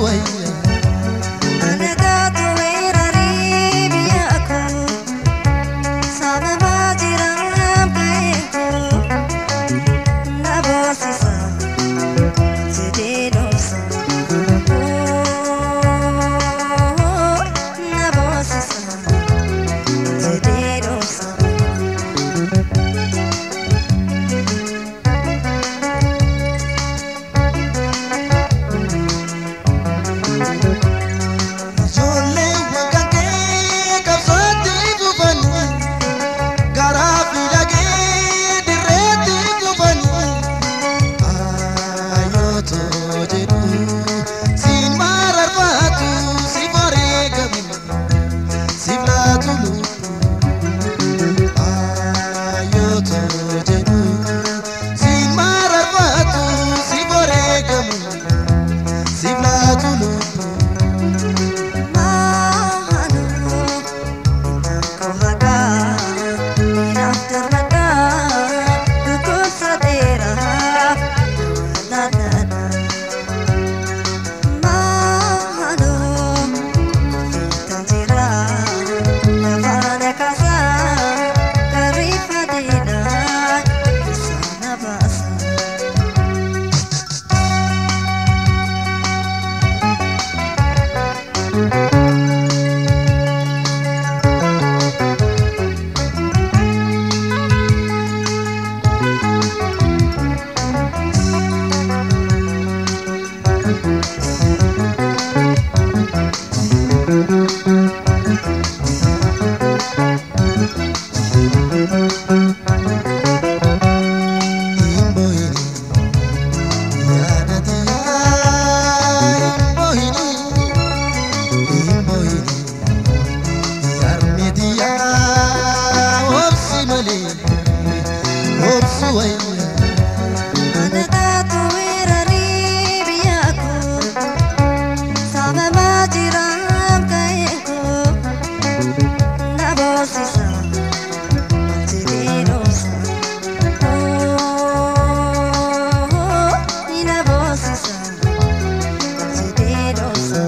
Wayya. Anagaatu weerarii biyya koo sababa jiraam ka'ee koo na boosisa jedhee dhoofsa na boosisa jedhee dhoofsa. Ijoollee waggaa qabsootti fufanii garaa fi lagee dirreetti kufanii ayyooto jedhu siin mararfaatu si wareegamu siif laatu lubbu ayyooto jedhu siin mararfaatu si wareegamu siif laatu lubbu. Maanoo koo haqaa naaf darbaadhaa dhukkubsateera naannaa. Maanoo fiitan jira lafaan kaasaa garriifateera isaan baasa. Imbohini yaadatiya imbohini imbohini yarmetiya obsi malee obsu wayya. Anagaatu weerarii biyya koo sababa jiraam ka'ee koo na boosisa jedhee dhoofsa na boosisa jedhee dhoofsa.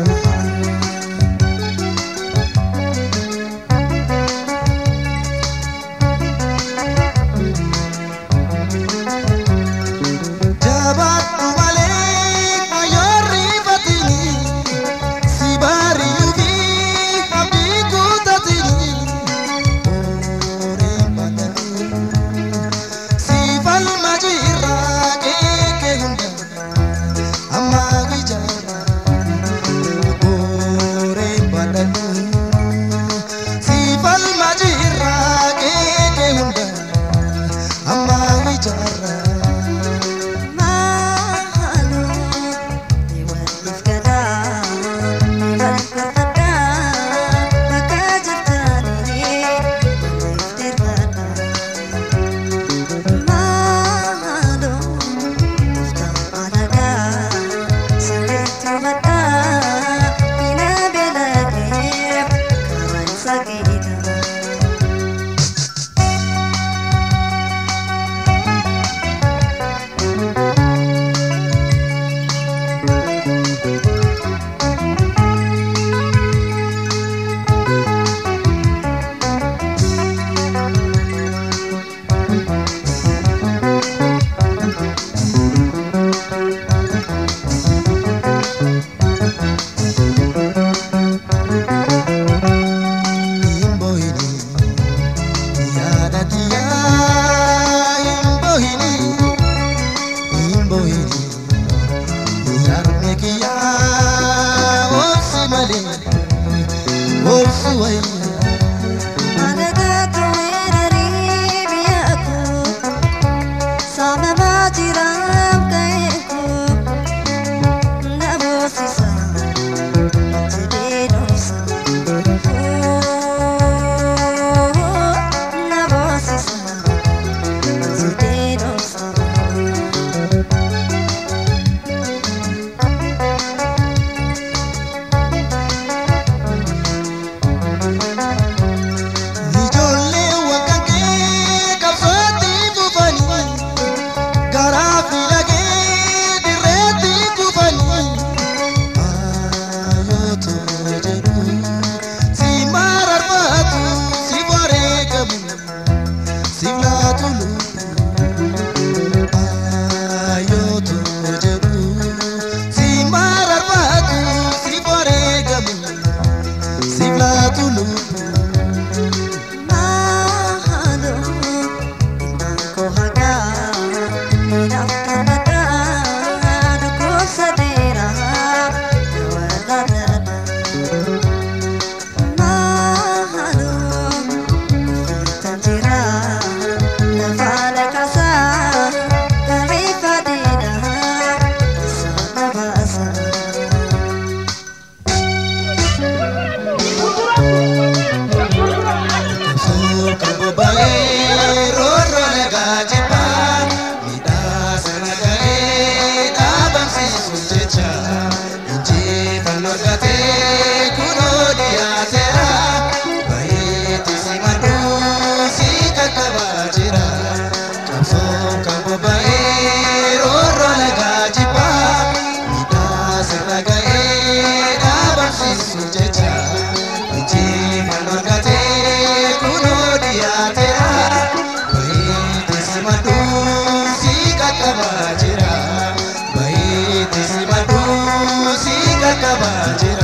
Dhabaa jira.